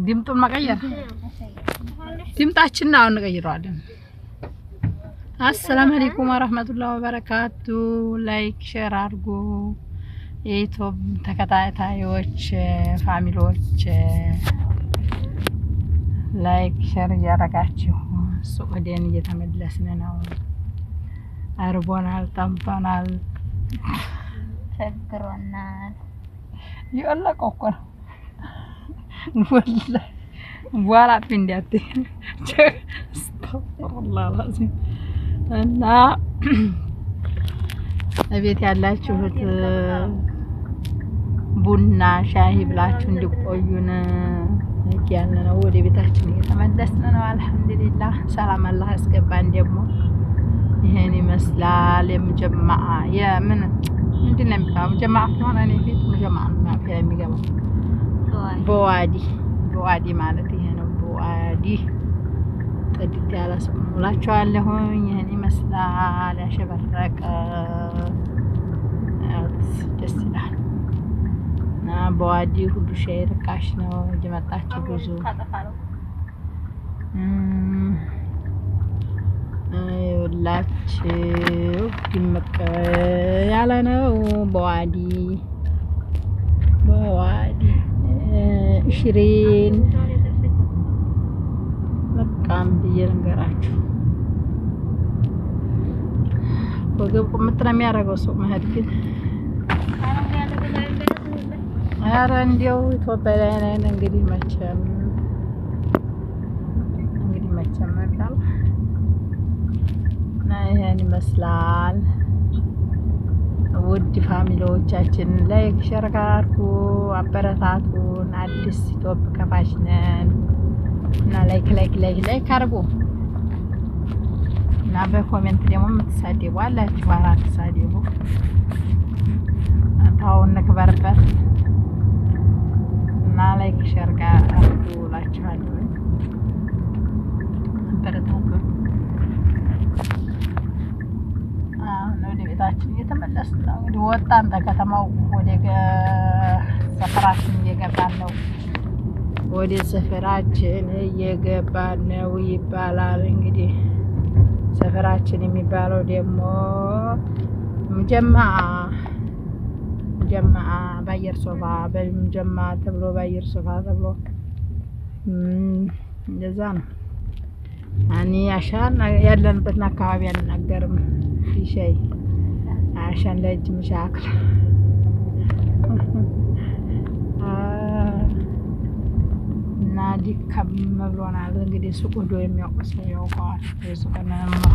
ድምጡን መቀየር ድምጣችን አሁን እንቀይረዋለን። السلام عليكم ورحمة الله وبركاته። Like share አድርጉ። የ YouTube ተከታታዮች family ዎች like share እያደረጋችሁ ሱቅ ሄደን እየተመለስን ነው። አርቦናል፣ ጠምቶናል፣ ቸግሮናል። የወለቀው እኮ ነው ወላሂ በኋላ እንዲያት أستغفر الله العظيم። እና እቤት ያላችሁት ቡና ሻሂ ብላችሁ እንዲቆዩን እያልን ነው። ወደ ቤታችን እየተመለስን ነው። አልሐምዱሊላህ ሰላም አላህ ያስገባን። ደግሞ ይሄን ይመስላል የምጀማዓ የምን ምንድን ነው የሚባለው? مجمع ከሆነ እኔ ፊት مجمع ነው የሚገባው። በዋዲ በዋዲ ማለት ይሄ ነው። በዋዲ ጥድት ያለ ሰው ነው እላችኋለሁኝ። ይሄን ይመስላል ያሸበረቀ ደስ ይላል። እና በዋዲ ሁሉ ሻይ ርካሽ ነው። እየመጣችሁ ብዙ ይኸውላችሁ ድምቅ ያለ ነው። በዋዲ በዋዲ ሽሬን በቃም ብዬ ልንገራችሁ። ወገብ ቁምጥ ነው የሚያደርገው ሱቅ መሄድ ግን። ኧረ እንዲያው ኢትዮጵያ ላይ ነን እንግዲህ መቼም ነው እና ይሄን ይመስላል። ውድ family ዎቻችን like share አድርጉ፣ አበረታቱን። አዲስ YouTube ከፋች ነን እና like like like like አድርጉ እና በ comment ደግሞ የምትሳደቡ አላችሁ። ኧረ አትሳደቡ፣ ተው እንክበርበት እና like share አድርጉ እላችኋለሁ። አበረታቱን። አሁን ወደ ቤታችን እየተመለስን ነው። እንግዲህ ወጣን ከከተማው ወደ ሰፈራችን እየገባን ነው። ወደ ሰፈራችን እየገባን ነው ይባላል። እንግዲህ ሰፈራችን የሚባለው ደግሞ مجمع مجمع በአየር ሶፋ በ مجمع ተብሎ በአየር ሶፋ ተብሎ እንደዛ ነው። እኔ عشان ያለንበትን አካባቢ አልናገርም። ሻይ عشان ለእጅ مشاكل እና ዲከም ብሎናል። እንግዲህ ሱቅ ሄዶ የሚያውቅ ሰው ያውቀዋል። የሱቅን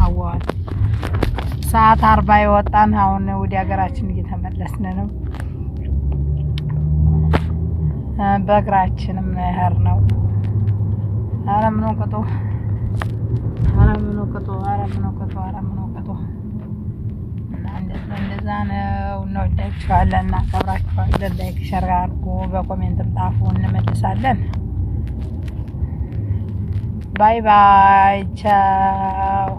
አዋዋል ሰዓት 40 የወጣን አሁን ወደ ሀገራችን እየተመለስን ነው። በእግራችንም ነው የሄድነው። ኧረ ምኑ ቅጡ፣ ኧረ ምኑ ቅጡ፣ ኧረ ምኑ ቅጡ፣ ኧረ ምኑ ቅጡ። እና እንደዛ ነው። እንወዳችኋለን፣ እናከብራችኋለን። Like share አድርጉ፣ በ comment ም ጣፉ፣ እንመልሳለን። Bye bye፣ ቻው።